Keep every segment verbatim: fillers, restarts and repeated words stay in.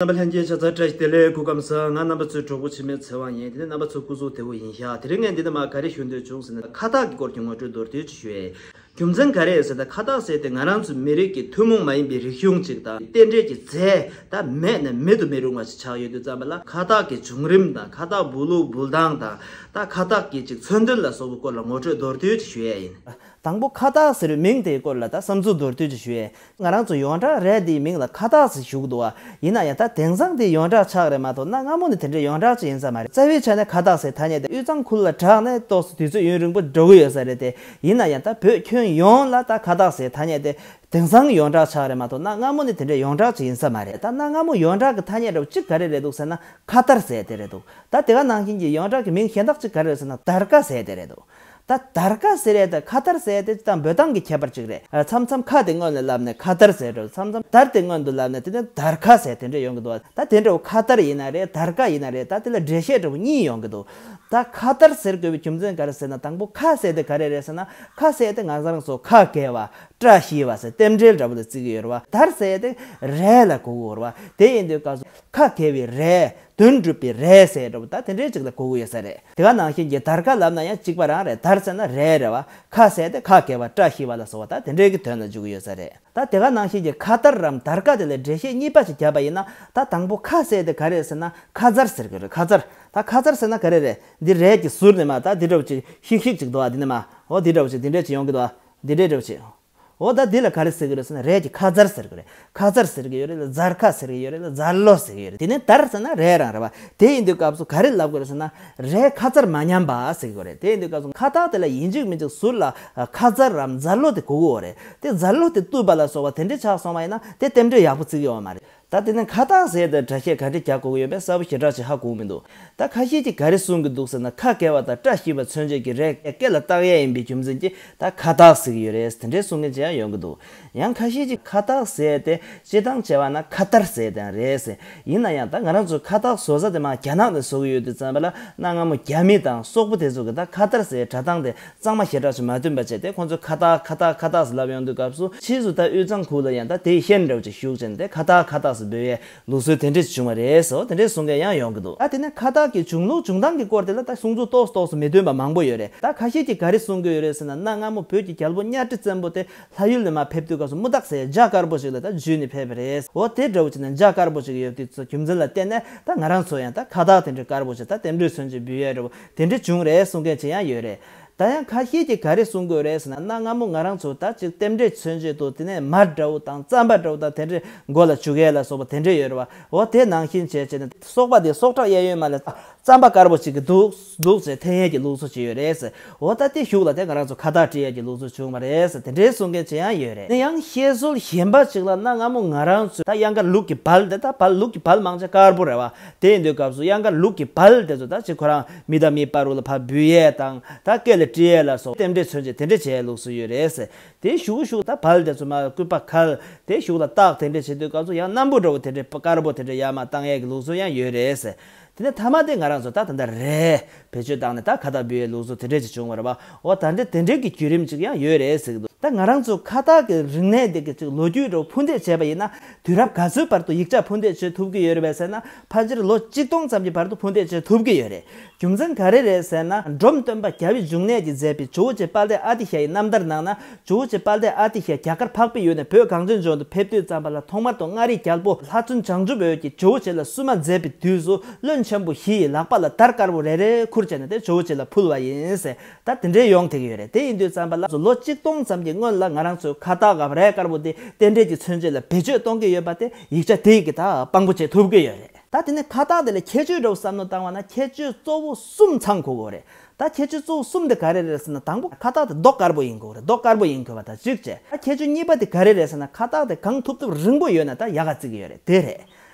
རྣམ་པ་ལྷན་རྒྱས་ཕྱག་འཚལ་བཀྲ་ཤིས་བདེ་ལེགས། སྐུ་ཁམས་བཟང་། ང་རྣམ་པ་ཚོའི་གྲོགས་པོ་འཆི་མེད་ཚེ་དབང་ཡིན། དེ་ནས་རྣམ་པ་ཚོ་སྐུ་གཟུགས་བདེ་པོ་ཡིན་ཤག་དེ་རིང་ངས་འདི་ནས་མར་ག་རེ་ཞུ་འདོད་བྱུང་ཟེར་ན། ཁ་བཏགས་ཀྱི་སྐོར་གྱི་ངོ་སྤྲོད་མདོར་བསྡུས་ཅིག་ཞུ་ཡ་ཡིན། རྒྱུ་མཚན་ག་རེ་ཟེར་ན། ཁ་བཏགས་ཟེར་དེ་ང་རང་ཚོའི་མི་རིགས་ཀྱི་ཐུན་མོང་མ་ཡིན་པའི་རིག་གཞུང་ཅིག་དང་། རྟེན་འབྲེལ་གྱི་རྫས་ད་མེད་ན་མེད་དུ་མི་རུང་བ་ཞིག་ཆགས་ཡོད་དུས་ཙམ་པ་ལ། ཁ་བཏགས་ཀྱི་བྱུང་རིམ་དང་། ཁ་བཏགས་འབུལ་ལུགས་འབུལ་སྟངས་དང་། ད་ཁ་བཏགས་ཀྱི་ཅིག་མཚོན་དོན་ལ་སོགས་པའི་སྐོར་ལ་ངོ་སྤྲོད་མདོར་བསྡུས་ཅིག་ཞུ་ཡ་ཡིན། དང་པོ་ཁ་བཏགས་ཟེར་བའི་མིང་དེའི་སྐོར་ལ་ད་བསམ་ཚུལ་མདོར་བསྡུས་ཅིག་ཞུ་ཡ། ང་རང་ཚོ་ཡོངས་གྲགས་རས་དེའི་མིང་ལ་ཁ་བཏགས་ཟེར་ཞུ་གི་འདུག་བ། ཡིན་ན་ཡང་ད་དེང་སང་དེ་ཡོངས་གྲགས་ཆགས་རེད་མ་གཏོགས། གནའ་སྔ་མོ་ནས་དེ་འདྲའི་ཡོངས་གྲགས་ཅིག་ཡིན་ས་མ་རེད། རྩ་བའི་ཆ་ནས་ཁ་བཏགས་ཟེར་ཐ་སྙད་དེ་དབུས་གཙང་ཁུལ་ལ་གྲགས་ནས་ཏོག་ཙམ་དུས་ཚོད་ཡུན་རིང་པོ་འགྲོ་གི་ཡོད་ས་རེད་དེ། ཡིན་ན་ཡང་ད་བོད་ཁྱོན་ཡོངས་ལ་ད་ཁ་བཏགས་ཟེར་ཐ་སྙད་དེ་དེང་སང་ཡོངས་གྲགས་ཆགས་རེད་མ་གཏོགས། གནའ་སྔ་མོ་ནས་དེ་འདྲའི་ཡོངས་གྲགས་ཅིག་ཡིན་ས་མ་རེད། ད་གནའ་སྔ་མོ་ཡོངས་གྲགས་ཀྱི་ཐ་སྙད་འདྲ་བོ་གཅིག་ག་རེ་རེད་འདུག་ཟེར་ན། ཁ་དར་ཟེར་དེ་རེད་འདུག་ད་དེ་ག་ནང་བཞིན་གྱི་ཡོངས་གྲགས་ཀྱི་མིང་གཞན་དག་ཅིག་ག་རེ་རེད་ཟེར་ན། དར་དཀར་ཟེར་དེ་རེད་འདུག་ད་དར་དཀར་ཟེར་ཡས་དང་ཁ་དར་ཟེར་ཡས་དེ་ད་འབོད་སྟངས་ཀྱི་ཁྱད་པར་ཅིག་རེད། ཨ། མཚམས་མཚམས་ཁ་དེ་སྔོན་ལ་ལབ་ནས་ཁ་དར་ཟེར་འགྲོ། མཚམས་མཚམས་དར་དེ་སྔོན་དུ་ལབ་ནས་དེ་ནས་དར་དཀར་ཟེར་དེ་འདྲ་ཡོང་གི་འདུག་ད་དེ་འདྲ་བོ་ཁ་དར་ཡིན་ན་རེད། དར་དཀར་ཡིན་ན་རེད། ད་དེ་ལ་འགྲེལ་བཤད་འདྲ་བོ་གཉིས་ཡོང་གི་འདུག་ད་ཁ་དར་ཟེར་དགོས་པའི་རྒྱུ་མཚན་ག་རེ་ཟེར་ན། དང་པོ་ཁ་ཟེར་དེ་ག་རེ་རེད་ཟེར་ན། ཁ་ཟེར་དེ་ང་རང་ཚོ་ཁ་འགེལ་བ། བཀྲ་ཤིས་པ་ཟེར་རྟེན་འབྲེལ་འདྲ་བོ་ལ་བརྩི་གི་ཡོད་རེད་བ། དར་ཟེར་དེ་རས་ལ་གོ་གི་ཡོད་རེད་བ། དེ་ཡིན་དུས་སྐབས་སུ་ཁ་འགེལ་བའི་རས། དོན་འགྲུབ་པའི་རས་ཟེར་འདྲ་བོ་ད་དེ་འདྲའི་ཅིག་ལ་གོ་གི་ཡོད་ས་རེད། དེ་ག་ནང་བཞིན་གྱི་དར་དཀར་ལབ་ན་ཡང་གཅིག་པ་རང་རེད། དར་ཟེར་ན་རས་རེད་བ། ཁ་ཟེར་དེ་ཁ་འགེལ་བ། བཀྲ་ཤིས་པ་ལ་སོགས་པ་ད་དེ་འདྲའི་གི་དོན་ལ་འཇུག་གི་ཡོད་ས་རེད། ད་དེ་ག་ནང་བཞིན་གྱི་ཁ་དར་རམ་དར་དཀར་དེ་ལ་འགྲེལ་བཤད་གཉིས་པ་ཞིག་བརྒྱབ་པ་ཡིན་ན། ད་དང་པོ་ཁ་ཟེར་དེ་ག་རེ་ཟེར་ན། ཁ་ཛར་ཟེར་གི་རེད། ཁ་ཛར། ད་ཁ་ཛར་ཟེར་ན་ག་རེ་རེད། འདི་རས་ཀྱི་ཟུར་ནས་མར་ད་འདི་འདྲ་བོ་ཅིག་ཤིག་ཤིག་ཅིག་འདུག་ཨ། འདི་ནས་མར་འོ་འདི་འདྲ་བོ་ཅིག་འདི་འདྲ་ཅིག་ཡོང་གི་འདུག་ཨ། འདི་འདྲ་འདྲ་བོ་ཅིག་འོ་ད་འདི་ལ་ག་རེ་ཟེར་གི་རེད་ཟེར་ན། རས་ཀྱི་ཁ་ཛར་ཟེར་གི་རེད། ཁ་ཛར་ཟེར་གི་ཡོད་རེད་ལ། ཛར་ཁ་ཟེར་གི་ཡོད་རེད་ལ། ཛར་ལོ་ཟེར་གི་ཡོད་རེད། དེ་ནས་དར་ཟེར་ན་རས་རང་རེད་བ། དེ་ཡིན་དུས་སྐབས་སུ་ག་རེ་ལབ་དགོས་རེད་ཟེར་ན། རས་ཁ་ཛར་མ་ཉམས་པ་ཟེར་གི་རེད། དེ་ཡིན་དུས་སྐབས་སུ་ཁ་བཏགས་དེ་ལ་ཡིན་གཅིག་མིན་གཅིག་ཟུར་ལ་ཁ་ཛར་རམ་ཛར་ལོ་དེ་དགོས་ཀྱི་ཡོད་རེད། དེ་ཛར་ལོ་དེ་བཏུས་པ་ལ་སོགས་པ་དེ་འདྲ་ཆགས་སོང་བ་ཡིན་ན་དེ་རྟེན་འབྲེལ་ཡག་པོ་བརྩི་གི་ཡོད་མ་རེད། ད་དེ་ནས་ཁ་བཏགས་ཟེར་དེ་སྒྲ་བཤད་ག་འདྲ་རྒྱག་དགོས་ཀྱི་ཡོད་པའི་གསལ་པོ་ཞེ་དྲག་ཅིག་ཧ་གོ་གི་མི་འདུག་ད་ཁ་ཤས་ཀྱིས་ག་རེ་གསུང་གི་འདུག་ཟེར་ན། ཁ་འགེལ་བ་དང་བཀྲ་ཤིས་པ་མཚོན་བྱེད་ཀྱི་རས་སྐེ་ལ་བཏགས་ཡས་ཡིན་པའི་རྒྱུ་མཚན་གྱིས་ད་ཁ་བཏགས་ཟེར་གྱི་ཡོད་རེད། དེ་འདྲའི་གསུང་མཁན་ཅིག་ཡང་ཡོང་གི་འདུག་ཡང་ཁ་ཤས་ཀྱིས་ཁ་བཏགས་ཟེར་དེ་སྤྱིར་བཏང་བྱས་པ་ན་ཁ་དར་ཟེར་དེ་རེད་ཟེར། ཡིན་ན་ཡང་ད་ང་རང་ཚོ་ཁ་བཏགས་བཟོ་ས་དེ་མར་རྒྱ་ནག་ནས་བཟོ་གི་ཡོད་དུས་ཙམ་པ་ལ། གནའ་སྔ་མོ་རྒྱ་མི་དང་སོག་པོ་དེ་ཚོ་གི་ད་ཁ་དར་ཟེར་སྒྲ་གདངས་དེ་གཙང་མ་ཞེ་དྲག་ཅིག་མ་ཐོན་པ་བྱས་ཏེ། ཁོང་ཚོས་ཁ་བཏགས་ཁ་བཏགས་ཁ་བཏགས་ཟེར་ལབ་ཡོང་དུས་སྐབས་སུ། ཕྱིས་སུ་ད་དབུས་གཙང་ཁུལ་ལ་ཡང་ད་དེའི་ཤན་འདྲ་བོ་ཅིག་ཞུགས་བྱས་ནས་དེ་ཁ་བཏགས་ཁ་བཏགས་ཟེར་འབོད་ཡས་ལུགས་སྲོལ་དེ་འདྲ་ཞིག་བྱུང་བ་རེད་ཟེར། དེ་འདྲའི་གསུང་མཁན་ཡང་ཡོང་གི་འདུག་ད་དེ་ནས་ཁ་བཏགས་ཀྱི་བྱུང་ལུགས་བྱུང་སྟངས་ཀྱི་སྐོར་དེ་ལ་ད་གསུང་ཚུལ་ཏོག་ཙམ་ཏོག་ཙམ་མི་མཐུན་པ་མང་པོ་ཡོད་རེད། ད་ཁ་ཤས་ཀྱིས་ག་རེ་གསུང་གི་ཡོད་རེད་ཟེར་ན། གནའ་སྔ་མོ་བོད་ཀྱི་རྒྱལ་པོ་གཉའ་ཁྲི་བཙན་པོ་དེ་ལྷ་ཡུལ་ནས་མར་ཕེབས་དུས་སྐབས་སུ་དམུ་སྟག་ཟེར་ཇ་དཀར་པོ་ཞིག་ལ་ད་འཇུས་ནས་ཕེབས་པ་རེད། འོ་དེ་འདྲ་བོ་བྱས་ནས་ཇ་དཀར་པོ་ཞིག་ཡོད་དུས་ཚོད་རྒྱུ་མཚན་ལ་བརྟེན་ནས། ད་ང་རང་ཚོ་ཡང་ད་ཁ་བཏགས་དེ་འདྲའི་དཀར་པོ་ཞིག་ད་རྟེན་འབྲེལ་མཚོན་བྱེད་འབུལ་ཡས་འདྲ་བོ་དེ་འདྲ་བྱུང་རེད་གསུང་མཁན་ཅིག་ཡང་ཡོད་རེད། ད་ཡང་ཁ་ཤས་ཀྱིས་ག་རེ་གསུང་གི་ཡོད་རེད་ཟེར་ན། གནའ་སྔ་མོ་ང་རང་ཚོ་ད་ཅིག་རྟེན་འབྲེལ་མཚོན་བྱེད་དུ་དེ་ནས་མར་འདྲ་བོ་དང་རྩམ་པ་འདྲ་བོ་དང་དེ་འདྲའི་མགོ་ལ་བྱུག་ཡས་ལ་སོགས་པ་དེ་འདྲ་ཡོད་རེད་བ། འོ་དེ་ནང་བཞིན་བྱས་བྱས་ནས་སོག་པ་དེ་སྲོག་ཁྲག་གཡས་གཡོན་མ་ལ་རྩམ་པ་དཀར་པོ་ཅིག་གི་འདུག་འདུག་ཟེར་འཐེན་ཡས་ཀྱི་ལུགས་སྲོལ་ཅིག་ཡོད་རེད་ཟེར། འོ་ད་དེ་གཞུག་ལ་དེ་ང་རང་ཚོ་ཁ་བཏགས་བྲི་ཡས་ཀྱི་ལུགས་སྲོལ་བྱུང་བ་རེད་ཟེར། དེ་འདྲའི་གསུང་མཁན་ཅིག་ཡང་ཡོད་རེད། དེ་ཡང་བཤད་སྲོལ་གཞན་པ་ཅིག་ལ་ན། སྔ་མོ་ང་རང་ཚོས་ད་གཡང་དཀར་ལུག་གི་བལ་དེ། ད་བལ་ལུག་གི་བལ་མང་ཆེ་དཀར་པོ་རེད་བ། དེ་ཡིན་དུས་སྐབས་སུ་གཡང་དཀར་ལུག་གི་བལ་དེ་ཚོ་ད་ཅིག་ཁོ་རང་མི་དང་མི་བར་དུ་ལ་ཕར་འབུལ་ཡས་དང་། ད་སྐེ་ལ་དཀྲི་ཡས་ལ་སོགས་རྟེན་འབྲེལ་མཚོན་བྱེད་དེ་འདྲ་བྱེད་ཡས་ལུགས་སྲོལ་ཡོད་རེད་ཟེར། དེའི་གཞུག་གུ་གཞུག་ད་བལ་དེ་ཚོ་མར་སྐུད་པ་གལ། དེའི་གཞུག་ལ་བཏགས། དེ་འདྲ་བྱེད་དུས་སྐབས་སུ་ཡང་སྣམ་བུ་འདྲ་བོ་དེ་འདྲ་དཀར་པོ་དེ་འདྲ་ཡར་མར་བཏང་ཡས་ཀྱི་ལུགས་སྲོལ་ཡང་ཡོད་རེད་ཟེར། དེ་ནས་མཐའ་མ་དེ་ང་རང་ཚོ་ད་ད་ལྟ་རས་བེད་སྤྱོད་བཏང་ནས་ད་ཁ་བཏགས་འབུལ་ཡས་ལུགས་སྲོལ་དེ་འདྲ་ཅིག་བྱུང་བ་རེད་བ། འོ་ད་འདྲ་དེ་འདྲའི་གི་བརྒྱུད་རིམ་ཅིག་ཡང་ཡོད་རེད་ཟེར་གྱི་འདུག་ད་ང་རང་ཚོ་ཁ་བཏགས་ཀྱི་རིག་གནས་དེ་གི་ཅིག་ལོ་རྒྱུས་འདྲ་བོ་ཕུ་འདེད་བྱས་པ་ཡིན་ན། དུས་རབས་ག་ཚོད་བར་དུ་ཡིག་ཆ་ཕུ་འདེད་བྱེད་ཐུབ་ཀྱི་ཡོད་རེད་པས་ཟེར་ན། ཕལ་ཆེར་ལོ་གཅིག་སྟོང་ཙམ་གྱི་བར་དུ་ཕུ་འདེད་བྱེད་ཐུབ་ཀྱི་ཡོད་རེད། རྒྱུ་མཚན་ག་རེ་རེད་ཟེར་ན། འབྲོམ་སྟོན་པ་རྒྱལ་བའི་འབྱུང་གནས་ཀྱིས་མཛད་པའི་ཇོ་བོ་རྗེ་དཔལ་ལྡན་ཨ་ཏི་ཤ་ཡི་རྣམ་ཐར་ནང་ན། ཇོ་བོ་རྗེ་དཔལ་ལྡན་ཨ་ཏི་ཤ་རྒྱ་གར་འཕགས་པའི་ཡུལ་ནས་བོད་གངས་ཅན་ལྗོངས་སུ་ཕེབས་དུས་ཙམ་པ་ལ། ཐོག་མར་དུ་མངའ་རིས་རྒྱལ་པོ་ལྷ་བཙུན་བྱང་ཆུབ་འོད་ཀྱིས་ཇོ་བོ་རྗེ་ལ་བསུ་མ་མཛད་པའི་དུས་སུ། བློན་ཆེན་པོ་བཞི་ཡིས་ལག་པ་ལ་དར་དཀར་པོ་རེ་རེ་ཁུར་བྱས་ནས་དེ་ཇོ་བོ་རྗེ་ལ་ཕུལ་བ་ཡིན་ཟེར། ད་དེ་འདྲའི་ཡོང་བསྡད་ཀྱི་ཡོད་རེད། དེ་ཡིན་དུས་ཙམ་པ་ལ་ལོ་གཅིག་སྟོང་ཙམ་གྱི་སྔོན་ལ་ང་རང་ཚོའི་ཁ་བཏགས་སྐབས་རས་དཀར་པོ་དེ་རྟེན་འབྲེལ་གྱི་མཚོན་བྱེད་ལ་བེད་སྤྱོད་གཏོང་གི་ཡོད་པ་དེ་ཡིག་ཆ་དེ་ཡིས་ཀྱིས་ད་དཔང་པོ་བྱེད་ཐུབ་ཀྱི་ཡོད་རེད། ད་དེ་ནས་ཁ་བཏགས་དེ་ལ་ཁྱད་ཆོས་འདྲ་བོ་བསམ་བློ་བཏང་བ་ན། ཁྱད་ཆོས་གཙོ་བོ་གསུམ་ཚང་དགོས་ཀྱི་རེད། ད་ཁྱད་ཆོས་གཙོ་བོ་གསུམ་དེ་ག་རེ་རེད་ཟེར་ན། དང་པོ་ཁ་བཏགས་དེ་མདོག་དཀར་པོ་ཡིན་དགོས་རེད། མདོག་དཀར་པོ་ཡིན་དགོས་པ་དང་གཅིག་བྱས། ད་ཁྱད་ཆོས་གཉིས་པ་དེ་ག་རེ་རེད་ཟེར་ན། ཁ་བཏགས་དེ་གང་ཐུབ་ཐུབ་རིང་པོ་ཡོད་ན་ད་ཡག་ག་བརྩི་གི་ཡོད་རེད། དེ་རེད།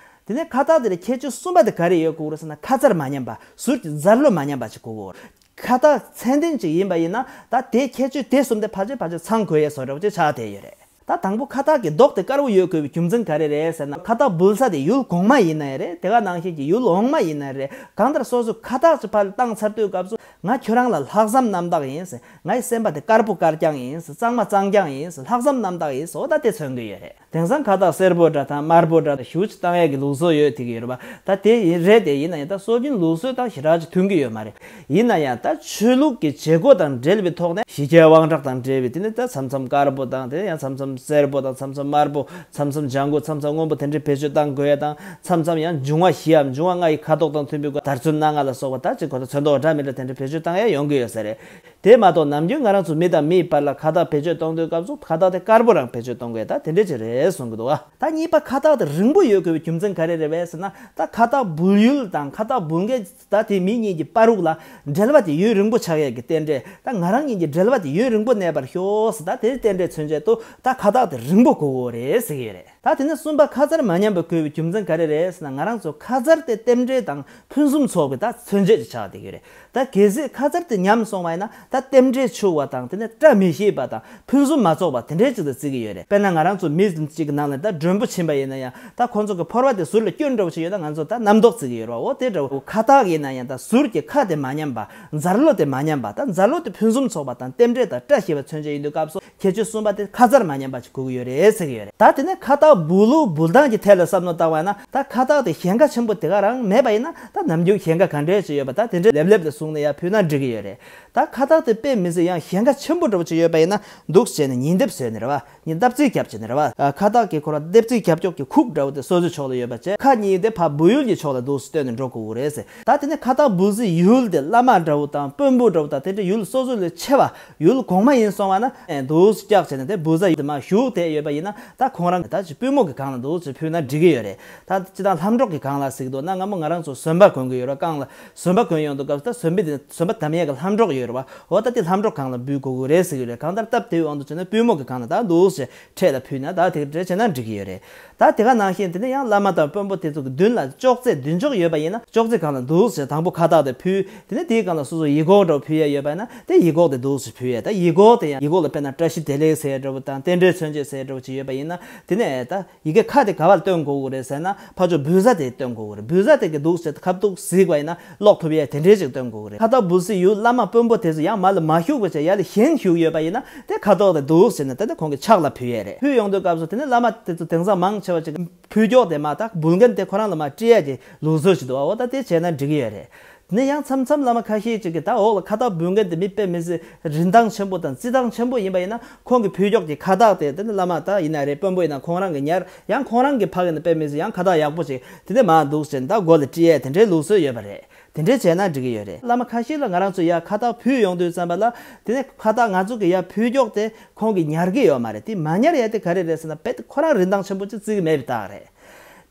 དེ་ནས་ཁ་བཏགས་དེ་ལ་ཁྱད་ཆོས་གསུམ་པ་དེ་ག་རེ་ཡོད་དགོས་རེད་ཟེར་ན། ཁ་ཛར་མ་ཉམས་པ། ཟུར་གྱི་ཛར་ལོ་མ་ཉམས་པ་ཅིག་དགོས་ཀྱི་ཡོད་རེད། ཁ་བཏགས་ཚད་ལྡན་ཅིག་ཡིན་པ་ཡིན་ན། ད་དེའི་ཁྱད་ཆོས་དེ་གསུམ་དེ་ཕལ་ཆེར་ཕལ་ཆེར་ཚང་དགོས་ཡས་བཟོ་འདྲ་བོ་ཅིག་ཆགས་བསྡད་ཡོད་རེད། ད་དང་པོ་ཁ་བཏགས་ཀྱི་མདོག་དེ་དཀར་པོ་ཡོད་དགོས་པའི་རྒྱུ་མཚན་ག་རེ་རེད་ཟེར་ན། ཁ་བཏགས་འབུལ་ས་དེ་ཡུལ་གོང་མ་ཡིན་ན་ཡང་རེད། དེ་ག་ནང་བཞིན་གྱི་ཡུལ་འོག་མ་ཡིན་ན་རེད། གང་ལྟར་སོ་སོ་ཁ་བཏགས་ཅིག་ཕར་བཏང་ཚར་དུས་སྐབས་སུ། ང་ཁྱོད་རང་ལ་ལྷག་བསམ་རྣམ་དག་ཡིན་ཟེར། ངའི་སེམས་པ་དེ་དཀར་པོ་དཀར་རྐྱང་ཡིན་ཟེར། གཙང་མ་གཙང་རྐྱང་ཡིན་ཟེར། ལྷག་བསམ་རྣམ་དག་ཡིན་ཟེར། འོ་ད་དེ་མཚོན་གྱི་ཡོད་རེད། དེང་སང་ཁ་བཏགས་སེར་པོ་འདྲ་དང་དམར་པོ་འདྲ་དང་ཞུ་ཅིག་བཏང་ཡས་ཀྱི་ལུགས་སྲོལ་ཡོད་དེ་གི་ཡོད་རེད་པ། ད་དེ་ཡིན་རེད། དེ་ཡིན་ན་ཡང་ད་སྲོལ་རྒྱུན་ལུགས་སྲོལ་དང་ཞེ་དྲག་ཅིག་མཐུན་གྱི་ཡོད་མ་རེད། ཡིན་ན་ཡང་ད་ཆོས་ལུགས་ཀྱི་བྱེད་སྒོ་དང་འབྲེལ་བའི་ཐོག་ནས་ཞི་རྒྱས་དབང་དྲག་དང་འབྲེལ་བའི་དེ་ནས་ད་མཚམས་མཚམས་དཀར་པོ་དང་དེ་ཡང་མཚམས་མཚམས་སེར་པོ་དང་མཚམས་མཚམས་དམར་པོ། མཚམས་མཚམས་ལྗང་གུ། མཚམས་མཚམས་སྔོན་པོ། དེ་འདྲའི་བེད་སྤྱོད་བཏང་དགོས་ཡ་དང་། མཚམས་མཚམས་ཡང་འབྱུང་བ་བཞིའམ་འབྱུང་བ་ལྔ་ཡི་ཁ་དོག་དང་མཐུན་པའི་སྒོ་དར་ཚོན་སྣ་ལྔ་ལ་སོགས་པ་ད་ཅིག་གོ་ད་ཚོན་མདོག་འདྲ་མི་འདྲ་དེ་འདྲའི་བེད་སྤྱོད་བཏང་ཡ་ཡོང་གི་ཡོད་ས་རེད། དེ་མ་གཏོགས་ནམ་རྒྱུན་ང་རང་ཚོ་མི་དང་མིའི་བར་ལ་ཁ་བཏགས་བེད་སྤྱོད་གཏོང་དུས་སྐབས་སུ་ཁ་བཏགས་དེ་དཀར་པོ་རང་བེད་སྤྱོད་གཏོང་དགོས་ད་དེ་འདྲ་ཅིག་རེད་གསུང་གི་འདུག་བ། ད་གཉིས་པ་ཁ་བཏགས་དེ་རིང་པོ་ཡོད་དགོས་པའི་རྒྱུ་མཚན་ག་རེ་རེད་པས་ཟེར་ན། ད་ཁ་བཏགས་འབུལ་ཡུལ་དང་ཁ་བཏགས་འབུལ་མཁན་ད་དེ་མི་གཉིས་ཀྱི་བར་དུ་ལ་འབྲེལ་བ་དེ་ཡུན་རིང་པོ་ཆགས་ཡས་ཀྱི་རྟེན་འབྲེལ། ད་ང་རང་གཉིས་ཀྱི་འབྲེལ་བ་དེ་ཡུན་རིང་པོ་གནས་པར་ཤོག་ཟེར། ད་དེའི་རྟེན་འབྲེལ་མཚོན་བྱེད་དུ་ད་ཁ་བཏགས་དེ་རིང་པོ་དགོས་ཀྱི་ཡོད་རེད་ཟེར་གྱི་ཡོད་རེད། ད་དེ་ནས་གསུམ་པ་ཁ་མཚར་མ་ཉམས་པ་དགོས་པའི་རྒྱུ་མཚན་ག་རེ་རེད་ཟེར་ན། ང་རང་ཚོ་ཁ་མཚར་དེ་རྟེན་འབྲེལ་དང་ཕུན་སུམ་ཚོགས་པའི་ད་མཚོན་བྱེད་ཅིག་ཆགས་བསྡད་ཀྱི་ཡོད་རེད། ད་གལ་སྲིད་ཁ་མཚར་དེ་ཉམས་སོང་བ་ཡིན་ན་ད་རྟེན་འབྲེལ་འཆུག་པ་དང་དེ་ནས་བཀྲ་མི་ཤིས་པ་དང་ཕུན་སུམ་མ་ཚོགས་པ་དེ་འདྲའི་ཅིག་ཏུ་བརྩི་གི་ཡོད་རེད། དཔེར་ན་ང་རང་ཚོ་མི་གཅིག་གི་ནང་ནས་ད་མགྲོན་པོ་ཕྱིན་པ་ཡིན་ན་ཡང་ད་ཁོང་ཚོ་གི་ཕོར་པ་དེ་ཟུར་ལ་སྐྱོན་འདྲ་པོ་ཞིག་ཡོད་ན་ང་ཚོ་ད་རྣམ་རྟོག་བརྩི་གི་ཡོད་རེད་བ། འོ་དེ་འདྲ་བོ་ཁ་བཏགས་ཡིན་ན་ཡང་ད་ཟུར་གྱི་ཁ་དེ་མ་ཉམས་པ། འཛར་ལོ་དེ་མ་ཉམས་པ། ད་འཛར་ལོ་དེ་ཕུན་སུམ་ཚོགས་པ་དང་རྟེན་འབྲེལ་དང་བཀྲ་ཤིས་པ་མཚོན་བྱེད་ཡིན་དུས་སྐབས་སུ་ཁྱད་ཆོས་གསུམ་པ་དེ་ཁ་མཚར་མ་ཉམས་པ་ཅིག་དགོས་ཀྱི་ཡོད་རེད་ཟེར་གྱི་ཡོད་རེད། ད་དེ་ནས་ཁ་བཏགས་འབུལ་ལུགས་འབུལ་སྟངས་ཀྱི་ཐད་ལ་བསམ་བློ་བཏང་བ་ན། ད་ཁ་བཏགས་དེ་ཞེང་ཁ་ཆེན་པོ་དེ་ག་རང་མེད་པ་ཡིན་ན་ད་ནམ་རྒྱུན་ཞེང་ཁ་ག་འདྲས་ཅིག་ཡོད་པ་ད་དེ་འདྲས་ལེབ་ལེབ་ལ་བཟུང་ནས་ཡར་ཕུལ་ན་འགྲིག་གི་ཡོད་རེད། ད་ཁ་བཏགས་དེ་དཔེ་མི་སྲིད་ཡང་ཞེང་ཁ་ཆེན་པོ་འདྲ་པོ་ཅིག་ཡོད་པ་ཡིན་ན་འདུག་བྱས་ནས་ཉིས་འདེབས་བཟོས་ནས་རེད་བ། ཉིས་འདེབས་རྩིས་རྒྱབ་བྱས་ནས་རེད་བ། ཨ། ཁ་བཏགས་ཀྱི་ཁོ་ར་འདེབས་རྩིས་རྒྱབ་ཀྱོག་གི་ཁུག་འདྲ་བོ་དེ་སོ་སོའི་ཕྱོགས་ལ་ཡོད་པ་བྱས། ཁ་གཉིས་དེ་ཕར་འབུལ་ཡུལ་གྱི་ཕྱོགས་ལ་འདུག་སྟོན་ནས་འགྲོ་དགོས་ཀྱི་རེད་ཟེར། ད་དེ་ནས་ཁ་བཏགས་འབུལ་སའི་ཡུལ་དེ་བླ་མ་འདྲ་བོ་དང་དཔོན་པོ་འདྲ་བོ་དང་དེ་འདྲ་ཡུལ་སོ་སོ་ལས་ཆེ་བ། ཡུལ་གོང་མ་ཡིན་སོང་བ་ན། ཨེ། འདུག་སེ་བཀྱག་བྱས་ནས་དེ་འབུལ་ས་ཡིན་དེ་མར་བཞུགས་བསྡད་ཡོད་པ་ཡིན་ན། ད་ཁོང་རང་གི་ད་ཅིག་པུས་མོ་གི་སྒང་ལ་འདུག་སེ་ཕུལ་ན་འགྲིག་གི་ཡོད་རེད། ད་སྤྱིར་བཏང་ལྷམ་སྒྲོག་གི་སྒང་ལ་གཟིགས་འདུག་ན། སྔ་མོ་ང་རང་ཚོ་ཟོན་པ་གོན་གི་ཡོད་རེད། རྐང་ལ་ཟོན་པ་གོན་ཡོང་དུས་སྐབས་སུ་ད་ཟོན་པ་དེ་ཟོན་པ་བསྡམ་ཡས་ཀྱི་ལྷམ་སྒྲོག་ཡོད་རེད་བ། འོ་ད་དེ་ལྷམ་སྒྲོག་སྒང་ལ་འབུལ་དགོས་ཀྱི་རེད་ཟེར་གྱི་རེད། གང་ལྟར་སྟབས་བདེ་བའི་དབང་དུ་བྱས་ན་པུས་མོ་གི་སྒང་ལ་ད་འདུག་སེ་འཕྲེད་ལ་ཕུལ་ན་ད་དེ་འདྲ་བྱས་ན་འགྲིག་གི་ཡོད་རེད། ད་དེ་ག་ནང་བཞིན་དེ་ནས་ཡང་བླ་མ་དང་དཔོན་པོ་དེ་ཚོ་གི་མདུན་ལ་ཅོག་ཙེ་མདུན་ཅོག་ཡོད་པ་ཡིན་ན། ཅོག་ཙེ་སྒང་ལ་འདུག་སེ་དང་པོ་ཁ་བཏགས་དེ་ཕུལ། དེ་ནས་དེའི་སྒང་ལ་སོ་སོ་ཡིག་སྐོགས་འདྲ་བོ་ཕུལ་ཡ་ཡོད་པ་ཡིན་ན་དེ་ཡིག་སྐོགས་དེ་འདུག་སེ་ཕུལ་ཡ། ད་ཡིག་སྐོགས་དེ་ཡང་ཡིག་སྐོགས་ལ་དཔེར་ན་བཀྲ་ཤིས་བདེ་ལེགས་ཟེར་ཡ་འདྲ་བོ་དང་རྟེན་འབྲེལ་མཚོན་བྱེད་ཟེར་ཡ་འདྲ་བོ་ཅིག་ཡོད་པ་ཡིན་ན། དེ་ནས་ད་ཡི་གེ་ཁ་དེ་ག་པར་སྟོན་དགོས་ཀྱི་རེད་ཟེར་ན། ཕར་ཕྱོགས་འབུལ་ས་དེ་སྟོན་དགོས་ཀྱི་རེད། འབུལ་ས་དེ་གི་འདུག་སེ་ཁ་ཐུག་གཟིགས་པ་ཡིན་ན་ཀློག་ཐུབ་ཡ་དེ་འདྲའི་ཅིག་སྟོན་དགོས་ཀྱི་རེད། ཁ་བཏགས་འབུལ་སའི་ཡུལ་བླ་མ་དཔོན་པོ་དེ་ཚོ་ཡང་མར་ལ་མ་བཞུགས་པ་བྱས་ཡར་ལ་གཞན་བཞུགས་ཡོད་པ་ཡིན་ན། དེ་ཁ་དོག་དེ་འདུག་ཟེར་ནས་ད་ནི་ཁོང་གི་ཕྱག་ལ་ཕུལ་ཡས་རེད། ཕུལ་ཡོང་དུས་སྐབས་སུ་དེ་ནི་བླ་མ་དེ་ཚོ་དེང་སང་མང་ཆེ་བ་ཅིག་ཕུལ་ཀྱོག་དེ་མ་ད་འབུལ་མཁན་དེ་ཁོ་རང་ལ་མ་སྤྲད་ཡས་ཀྱི་ལུགས་སྲོལ་ཞིག་འདུག་འོ་ད་དེ་བྱས་ན་འགྲིག་གི་ཡོད་རེད། དེ་ནས་ཡང་མཚམས་མཚམས་བླ་མ་ཁ་ཤས་ཅིག་གིས་ད་འོག་ལ་ཁ་བཏགས་འབུལ་མཁན་དེ་མི་དཔེ་མི་སྲིད་རིན་ཐང་ཆེན་པོ་དང་རྩིས་ཐང་ཆེན་པོ་ཡིན་པ་ཡིན་ན། ཁོང་གི་ཕུལ་ཀྱོག་གི་ཁ་བཏགས་དེ་དེ་ནི་བླ་མ་ད་ཡིན་ན་རེད། དཔོན་པོ་ཡིན་ན་ཁོང་རང་གི་ཉར། ཡང་ཁོང་རང་གི་ཕ་གི་ནས་དཔེ་མི་སྲིད་ཡང་ཁ་བཏགས་ཡག་པོ་ཅིག་དེ་ནས་མར་འདུག་ཟེར་ནས་ད་མགོ་ལ་དཀྲི་ཡས་དེ་འདྲའི་ལུགས་སྲོལ་ཡོད་པ་རེད། དེ་འདྲས་བྱས་ན་འགྲིག་གི་ཡོད་རེད། བླ་མ་ཁ་ཤས་ལ་ང་རང་ཚོ་ཡ་ཁ་བཏགས་ཕུལ་ཡོང་དུས་ཙམ་པ་ལ། དེ་ནས་ཁ་བཏགས་ང་ཚོ་གི་ཡ་ཕུལ་ཀྱོག་དེ་ཁོང་གིས་ཉར་གི་ཡོད་མ་རེད། དེ་མ་ཉར་ཡ་དེ་ག་རེ་རེད་ཟེར་ན། རྦད་དེ་ཁོ་རང་རིན་ཐང་ཆེན་པོ་ཅིག་བརྩི་གི་མེད་པའི་རྟགས་རེད།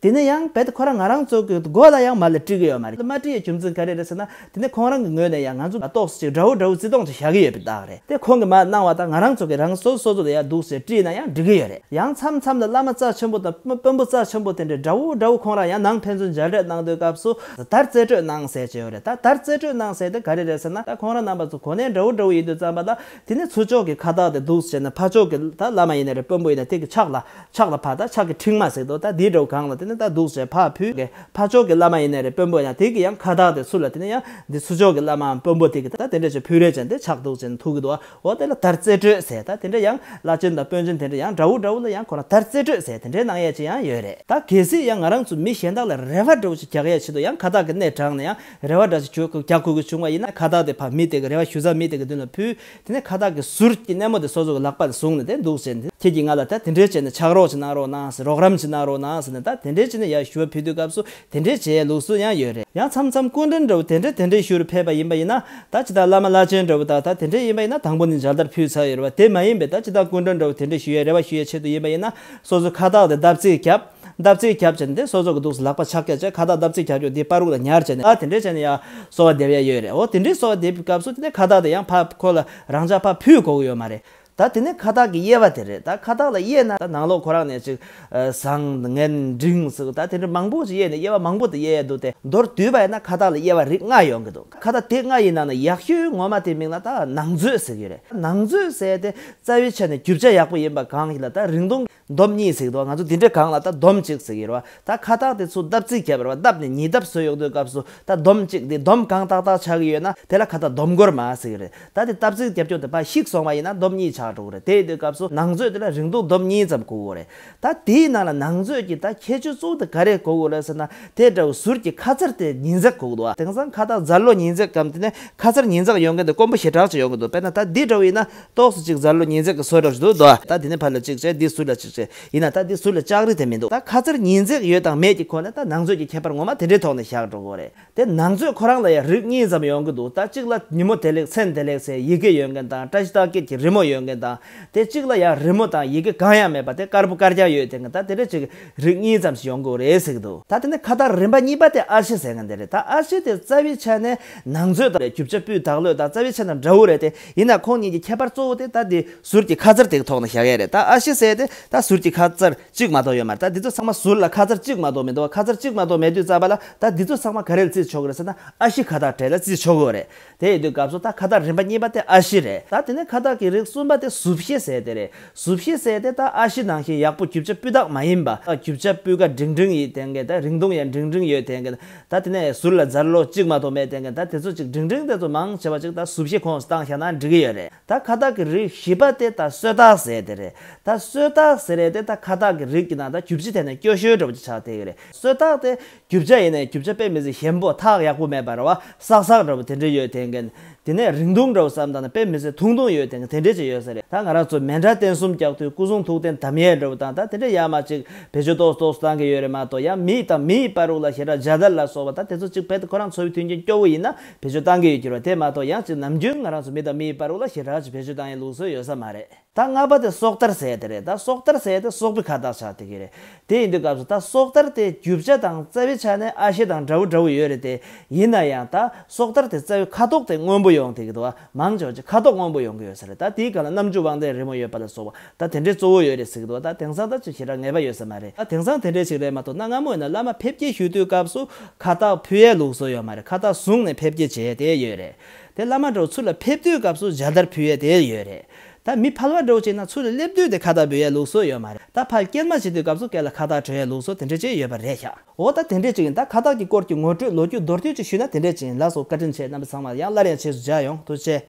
དེ་ནས་ཡང་རྦད་དེ་ཁོ་རང་ང་རང་ཚོ་གི་མགོ་ལ་ཡང་མར་ལ་དཀྲི་གི་ཡོད་མ་རེད། མ་དཀྲི་ཡའི་རྒྱུ་མཚན་ག་རེ་རེད་ཟེར་ན། དེ་ནས་ཁོང་རང་གི་ངོས་ནས་ཡང་ང་ཚོ་ལ་ཏོག་ཙམ་ཅིག་དགྲ་བོ་དགྲ་བོ་བརྩི་མཐོང་ཅིག་བཞག་གི་ཡོད་པའི་རྟགས་རེད། དེ་ཁོང་གིས་མར་གནང་བ་དང་ང་རང་ཚོ་གི་རང་སོ་སོ་སོ་ལ་ཡ་འདུག་ཟེར་དཀྲིས་ན་ཡང་འགྲིག་གི་ཡོད་རེད། ཡང་མཚམས་མཚམས་ལ་བླ་མ་རྩ་ཆེན་པོ་དང་དཔོན་པོ་རྩ་ཆེན་པོ་དེ་འདྲའི་དགྲ་བོ་དགྲ་བོ་ཁོང་རང་ཡང་ནང་ཕན་ཚུན་མཇལ་འཕྲད་གནང་དུས་སྐབས་སུ་དར་རྩེ་སྤྲོད་གནང་ཟེར་གྱི་ཡོད་རེད། ད་དར་རྩེ་སྤྲོད་གནང་ཟེར་དེ་ག་རེ་རེད་ཟེར་ན། ད་ཁོང་རང་རྣམ་པ་ཚོ་གོ་གནས་འདྲ་བོ་འདྲ་བོ་ཡིན་དུས་ཙམ་པ་ལ། དེ་ནས་ཚུར་ཕྱོགས་ཀྱི་ཁ་བཏགས་དེ་འདུག་ཟེར་ནས་ཕར་ཕྱོགས་ཀྱི་ད་བླ་མ་ཡིན་ན་རེད། དཔོན་པོ་ཡིན་ན་དེ་གི་ཕྱག་ལ་ཕྱག་ལ་ཕར་ད་ཕྱག་གི་མཁྲིག་མ་ཟེར་དོ། ད་འདི་འདྲ་བོ་སྒང་ལ་དེ་ནས་ད་འདུག་ཟེར་ཕར་ཕུལ་གི་ཕར་ཕྱོགས་ཀྱི་བླ་མ་ཡིན་ན་རེད། དཔོན་པོ་ཡིན་ན་དེ་གི་ཡང་ཁ་བཏགས་དེ་ཚུར་ལ་དེ་ནས་ཡང་འདི་ཚུར་ཕྱོགས་ཀྱི་བླ་མའམ་དཔོན་པོ་དེ་གི་ད་དེ་འདྲ་ཞིག་ཕུལ་རེས་བྱས་ནས་དེ་ཕྱག་འདུག་ཟེར་ནས་ཐུག་གི་འདུག་འོ་དེ་ལ་དར་རྩེ་སྤྲོད་ཟེར། ད་དེ་འདྲ་ཡང་བླ་ཆེན་དང་དཔོན་ཆེན་དེ་འདྲ་ཡང་དགྲ་བོ་དགྲ་བོ་ལ་ཡང་ཁོ་རང་དར་རྩེ་སྤྲོད་ཟེར་དེ་འདྲའི་གནང་ཡས་ཅིག་ཡང་ཡོད་རེད། ད་གལ་སྲིད་ཡང་ང་རང་ཚོ་མི་གཞན་དག་ལ་རེ་བ་འདྲ་བོ་ཞིག་རྒྱག་ཡས་ཆེད་དུ་ཡང་ཁ་བཏགས་ཀྱི་སྣེ་དྲངས་ནས་ཡང་རེ་བ་འདྲ་ཞིག་རྒྱག་དགོས་ཀྱི་བྱུང་བ་ཡིན་ན། ཁ་བཏགས་དེ་ཕར་མི་དེ་གི་རེ་བ་ཞུ་ས་མི་དེ་གི་མདུན་ལ་ཕུལ། དེ་ནས་ཁ་བཏགས་ཀྱི་ཟུར་གྱི་སྣེ་མོ་དེ་སོ་སོ་གི་ལག་པ་ལ་བཟུང་ནས་དེ་འདུག་ཟེར་ནས། ཁྱེད་ཀྱིས་ང་ལ་ད་དེ་འདྲས་བྱས་ནས་ཕྱག་རོགས་ཅིག་གནང་རོགས་གནང་ཟེར། རོགས་རམ་ཅིག་གནང་རོགས་གནང་ཟེར་ནས། ད་དེ་འདྲས་བྱས་ནས་ཡར་ཞུ་བ་ཕུལ་དུས་སྐབས་སུ་དེ་འདྲས་བྱེད་ཡའི་ལུགས་སྲོལ་ཡང་ཡོད་རེད། ཡང་མཚམས་མཚམས་སྐུ་མགྲོན་འདྲ་བོ་དེ་འདྲས་དེ་འདྲས་ཞུ་རུ་ཕེབས་པ་ཡིན་པ་ཡིན་ན། ད་ཇི་ལྟར་བླ་མ་བླ་ཆེན་འདྲ་བོ་དང་ད་དེ་འདྲས་ཡིན་པ་ཡིན་ན་དང་པོ་ནས་མཇལ་དར་ཕུལ་ཚར་ཡོད་རེད་བ། དེ་མ་ཡིན་པའི་ད་ཇི་ལྟར་སྐུ་མགྲོན་འདྲ་བོ་དེ་འདྲས་ཞུ་ཡའི་རེ་བ་ཞུ་ཡའི་ཆེད་དུ་ཡིན་པ་ཡིན་ན། སོ་སོའི་ཁ་བཏགས་དེ་འདབ་རྩིས་བརྒྱབ། འདབ་རྩིས་བརྒྱབ་བྱས་ནས་དེ་སོ་སོ་གི་འདུག་སེ་ལག་པ་ཕྱག་རྒྱ་བྱས། ཁ་བཏགས་འདབ་རྩིས་བརྒྱབ་ཡོད་དེ་པར་རུ་ལ་ཉར་བྱས་ནས། ཨ་དེ་འདྲས་བྱས་ནས་ཡར་གསོལ་བ་འདེབས་ཡ་ཡོད་རེད། འོ་དེ་འདྲས་གསོལ་བ་འདེབས་པའི་སྐབས་སུ་དེ་ནས་ཁ་བཏགས་དེ་ཡང་ཕར་ཁོ་ལ་རང་འཇགས་ཕར་ཕུལ་དགོས་ཀྱི་ཡོད་མ་རེད། ད་དེ་ནས་ཁ་བཏགས་ཀྱི་དབྱེ་བ་དེ་རེད། ད་ཁ་བཏགས་ལ་དབྱེ་ན་ད་ནང་ལོགས་ཁོ་རང་ནས་ཅིག་ཨ་ཟངས་ངན་འབྲིང་ཟེར་ད་དེ་འདྲ་མང་པོ་ཅིག་དབྱེ་ནས་དབྱེ་བ་མང་པོ་དེ་དབྱེ་ཡ་འདུག་སྟེ། མདོར་བསྡུས་པ་ཡིན་ན་ཁ་བཏགས་ལ་དབྱེ་བ་རིགས་ལྔ་ཡོང་གི་འདུག་ཁ་བཏགས་དེ་ལྔ་ཡི་ནང་ན་ཡག་ཤོས་ངོ་མ་དེ་མིང་ལ་ད་ནང་མཛོད་ཟེར་གྱི་རེད། ནང་མཛོད་ཟེར་དེ་རྩ་བའི་ཆ་ནས་རྒྱུ་ཆ་ཡག་པོ་ཡིན་པ་གང་ཞིག་ལ་ད་རིང་ཐུང་འདོམ་གཉིས་ཟེར་གྱི་འདུག་ང་ཚོ་འདི་འདྲའི་གང་ལ་ད་འདོམ་གཅིག་ཟེར་གྱི་རེད་བ། ད་ཁ་བཏགས་དེ་ཚུར་བརྡབ་གཅིག་བརྒྱབ་རེད་བ། བརྡབ་ནས་ཉིས་བརྡབ་བཟོས་ཡོང་དུས་སྐབས་སུ་ད་འདོམ་གཅིག་དེ་འདོམ་གང་ཏག་ཏག་ཆགས་ཀྱི་ཡོད་ན་དེ་ལ་ཁ་བཏགས་འདོམ་སྐོར་མ་ཟེར་གྱི་རེད། ད་དེ་བརྡབ་གཅིག་བརྒྱབ་ཀྱོག་དེ་ཕར་ཤིག་སོང་བ་ཡིན་ན་འདོམ་གཉིས་ཆགས་འགྲོ་གི་རེད། དེ་ཡིན་དུས་སྐབས་སུ་ནང་མཛོད་དེ་ལ་རིང་ཐུང་འདོམ་གཉིས་ཙམ་དགོས་ཀྱི་རེད། ད་དེའི་ནང་ལ་ནང་མཛོད་ཀྱི་ད་ཁྱད་ཆོས་གཙོ་བོ་དེ་ག་རེ་དགོས་ཀྱི་རེད་ཟེར་ན། དེ་འདྲ་བོ་ཟུར་གྱི་ཁ་ཚར་དེ་ཉིས་འཛེག་དགོས་ཀྱི་འདུག་དེང་སང་ཁ་བཏགས་ཛར་ལོ་ཉིས་འཛེག་གམ་དེ་ནས་ཁ་ཚར་ཉིས་འཛེག་ཡོང་མཁན་དེ་དཀོན་པོ་ཞེ་དྲག་ཅིག་ཡོང་གི་འདུག་དཔེར་ན་ད་འདི་འདྲ་བོ་ཡིན་ན་ཏོག་ཙམ་ཅིག་ཛར་ལོ་ཉིས་འཛེག་གི་བཟོ་འདྲ་ཞིག་འདུག་ད་དེ་ནས་ཕར་ལ་གཅིག་བྱས། འདི་ཟུར་ལ་གཅིག་བྱས། ཡིན་ན་ད་འདི་ཟུར་ལ་ལྕགས་རི་དེ་མི་འདུག་ད་ཁ་ཚར་ཉིས་འཛེག་ཡོད་དང་མེད་ཀྱི་ཁོ་ན་ད་ནང་མཛོད་ཀྱི་ཁྱད་པར་ངོ་མ་དེ་འདྲའི་ཐོག་ནས་བཞག་འགྲོ་དགོས་རེད། དེ་ནང་མཛོད་ཁོ་རང་ལ་ཡང་རིགས་གཉིས་ཙམ་ཡོང་གི་འདུག་ད་གཅིག་ལ་ཉིན་མོ་བདེ་ལེགས་མཚན་བདེ་ལེགས་ཟེར་ཡི་གེ་ཡོད་མཁན་དང་། བཀྲ་ཤིས་རྟགས་བརྒྱད་ཀྱི་རི་མོ་ཡོད་མཁན་དང་། དེ་གཅིག་ལ་ཡང་རི་མོ་དང་ཡི་གེ་གང་ཡང་མེད་པ་དེ་དཀར་པོ་དཀར་རྐྱང་ཡོད་དེ་མཁན་ད་དེ་འདྲ་ཅིག་རིགས་གཉིས་ཙམ་ཞིག་ཡོང་གི་རེད་ཟེར་གི་འདུག་ད་དེ་ནས་ཁ་བཏགས་རིམ་པ་གཉིས་པ་དེ་ཨར་ཤི་ཟེར་མཁན་དེ་རེད། ད་ཨར་ཤི་དེ་རྩ་བའི་ཆ་ནས་ནང་མཛོད་དང་རྒྱུ་ཆ་སྤུས་དག་ལོས་དང་རྩ་བའི་ཆ་ནས་འདྲ་བོ་རེད་དེ། ཡིན་ན་ཁོང་གཉིས་ཀྱི་ཁྱད་པར་གཙོ་བོ་དེ་ད་དེ་ཟུར་གྱི་ཁ་ཚར་དེ་གི་ཐོག་ནས་བཞག་ཡས་རེད། ད་ཨར་ཤི་ཟེར་དེ་ད་ཟུར་གྱི་ཁ་ཚར་གཅིག་མ་གཏོགས་ཡོད་མ་རེད། ད་འདི་ཚོ་ཚང་མ་ཟུར་ལ་ཁ་ཚར་གཅིག་མ་གཏོགས་མི་འདུག་ཁ་ཚར་གཅིག་མ་གཏོགས་མེད་དུས་ཙམ་པ་ལ་ད་འདི་ཚོ་ཚང་མ་ག་རེ་ལ་བརྩི་ཆོག་གི་རེད་ཟེར་ན་ཨར་ཤི་ཁ་བཏགས་གྲས་ལ་བརྩི་ཆོག་གི་རེད། དེ་ཡིན་དུས་སྐབས་སུ་ད་ཁ་བཏགས་རིམ་པ་གཉིས་པ་དེ་ཨར་ཤི་རེད། ད་དེ་ནས་ཁ་བཏགས་ཀྱི་རིགས་གསུམ་པ་དེ་ཟུར་ཤི་ཟེར་དེ་རེད། ཟུར་ཤི་ཟེར་དེ་ད་ཨར་ཤི་ནང་བཞིན་ཡག་པོ་རྒྱུ་ཆ་སྤུས་དག་མ་ཡིན་པ། རྒྱུ་ཆ་སྤུས་ཀ་འབྲིང་འབྲིང་ཡིན་དེ་མཁན། ད་རིང་ཐུང་ཡང་འབྲིང་འབྲིང་ཡོད་དེ་མཁན། ད་དེ་ནས་ཟུར་ལ་ཛར་ལོ་གཅིག་མ་གཏོགས་མེད་དེ་མཁན། ད་དེ་ཚོ་ཅིག་འབྲིང་འབྲིང་དེ་ཚོ་མང་ཆེ་བ་ཅིག་ད་ཟུར་ཤི་ཁོངས་སུ་བཏང་བཞག་ན་འགྲིག་གི་ཡོད་རེད། ད་ཁ་བཏགས་ཀྱི་རིགས་བཞི་པ་དེ་ད་གསོལ་བཏགས་ཟེར་དེ་རེད། ད་གསོལ་བཏགས་ཟེར་རེད་དེ་ད་ཁ་བཏགས་ཀྱི་རིགས་ཀྱི་ནང་ད་རྒྱུ་ཆ་དེ་ནས་སྐྱོ་ཤོས་འདྲ་པོ་ཅིག་ཆགས་བསྡད་ཀྱི་རེད། གསོལ་བཏགས་དེ་རྒྱུ་ཆ་ཡིན་ནའི་རྒྱུ་ཆ་དཔེ་མི་སྲིད་ཞན་པོ་ཐག་ཡག་པོ་མེད་པ་རེད་བ། སག་སག་འདྲ་པོ་དེ་འདྲ་ཡོད་དེ་མཁན། དེ་ནས་རིང་ཐུང་འདྲ་པོ་བསམ་བཏང་ན་དཔེ་མི་སྲིད་ཐུང་ཐུང་ཡོད་དེ་མཁན་དེ་འདྲ་ཅིག་ཡོད་ས་རེད། ད་ང་རང་ཚོ་མཎྜལ་རྟེན་གསུམ་རྒྱག་དུས་སྐུ་གསུང་ཐུགས་རྟེན་དམ་ཡས་འདྲ་པོ་དང་ད་དེ་འདྲ་ཡར་མར་ཅིག་བེད་སྤྱོད་ཏོག་ཙམ་ཏོག་ཙམ་བཏང་གི་ཡོད་རེད་མ་གཏོགས། ཡང་མི་དང་མིའི་བར་དུ་ལ་ཞེ་དྲག་མཇལ་དར་ལ་སོགས་པ་ད་དེ་ཚོ་ཅིག་རྦད་དེ་ཁོ་རང་ཚོ་བའི་མཐུན་རྐྱེན་སྐྱོ་བོ་ཡིན་ན་བེད་སྤྱོད་བཏང་གི་ཡོད་ཀྱི་རེད་བ། དེ་མ་གཏོགས་ཡང་ཅིག་ནམ་རྒྱུན་ང་རང་ཚོ་མི་དང་མིའི་བར་དུ་ལ་ཞེ་དྲག་ཅིག་བེད་སྤྱོད་བཏང་ཡའི་ལུགས་སྲོལ་ཡོད་ས་མ་རེད། ད་ལྔ་པ་དེ་སྲོག་ལྟར་ཟེར་དེ་རེད། ད་སྲོག་ལྟར་ཟེར་དེ་སྲོག་པའི་ཁ་བཏགས་ཆགས་བསྡད་ཀྱི་རེད། དེ་ཡིན་དུས་སྐབས་སུ་ད་སྲོག་ལྟར་དེ་རྒྱུ་ཆ་དང་རྩ་བའི་ཆ་ནས་ཨར་ཤི་དང་འདྲ་བོ་འདྲ་བོ་ཡོད་རེད་དེ། ཡིན་ན་ཡང་ད་སྲོག་ལྟར་དེ་རྩ་བའི་ཁ་དོག་དེ་སྔོན་པོ་ཡོང་བསྡད་ཀྱི་འདུག་བ། མང་ཆེ་བ་ཅིག་ཁ་དོག་སྔོན་པོ་ཡོང་གི་ཡོད་ས་རེད། ད་དེའི་སྒང་ལ་རྣམ་འགྱུར་དབང་ལྡན་རི་མོ་ཡོད་པ་ལ་སོགས་པ་ད་དེ་འདྲའི་གཙོ་བོ་ཡོད་རེད་ཟེར་གྱི་འདུག་བ། ད་དེང་སང་ད་ཅིག་ཞེ་དྲག་ངེས་པ་ཡོད་ས་མ་རེད། ད་དེང་སང་དེ་འདྲའི་ཅིག་རེད་མ་གཏོགས། ད་སྔ་མོ་ཡིན་ན་བླ་མ་ཕེབས་སྐྱེལ་ཞུ་དུས་སྐབས་སུ་ཁ་བཏགས་ཕུལ་ཡའི་ལུགས་སྲོལ་ཡོད་མ་རེད། ཁ་བཏགས་བཟུང་ནས་ཕེབས་སྐྱེལ་བྱས་དེ་ཡོད་རེད། དེ་བླ་མ་འདྲ་བོ་ཚུར་ལ་ཕེབས་དུས་སྐབས་སུ་མཇལ་དར་ཕུལ་ཡས་དེ་ཡོད་རེད། ད་མི་ཕལ་བ་འདྲ་བོ་ཅིག་ན་ཚུར་ལ་སླེབས་དུས་དེ་ཁ་བཏགས་འབུལ་ཡས་ལུགས་སྲོལ་ཡོད་མ་རེད། ད་ཕར་སྐྱེལ་མ་བྱེད་དུས་སྐབས་སུ་སྐེ་ལ་ཁ་བཏགས་གྲོལ་ཡས་ལུགས་སྲོལ་དེ་འདྲ་ཅིག་ཡོད་པ་རེད་ཤག་འོ་ད་དེ་འདྲ་ཅིག་ཡིན། ད་ཁ་བཏགས་ཀྱི་སྐོར་གྱི་ངོ་སྤྲོད་ལོ་རྒྱུས་མདོར་བསྡུས་ཅིག་ཞུས་ན་དེ་འདྲ་ཅིག་ཡིན། ལགས་སོ། བཀའ་དྲིན་ཆེ། རྣམ་པ་ཚང་མ་ཡང་སླར་ཡང་རྗེས་སུ་མཇལ་ཡོང་། ཐུགས་རྗེ་ཆེ།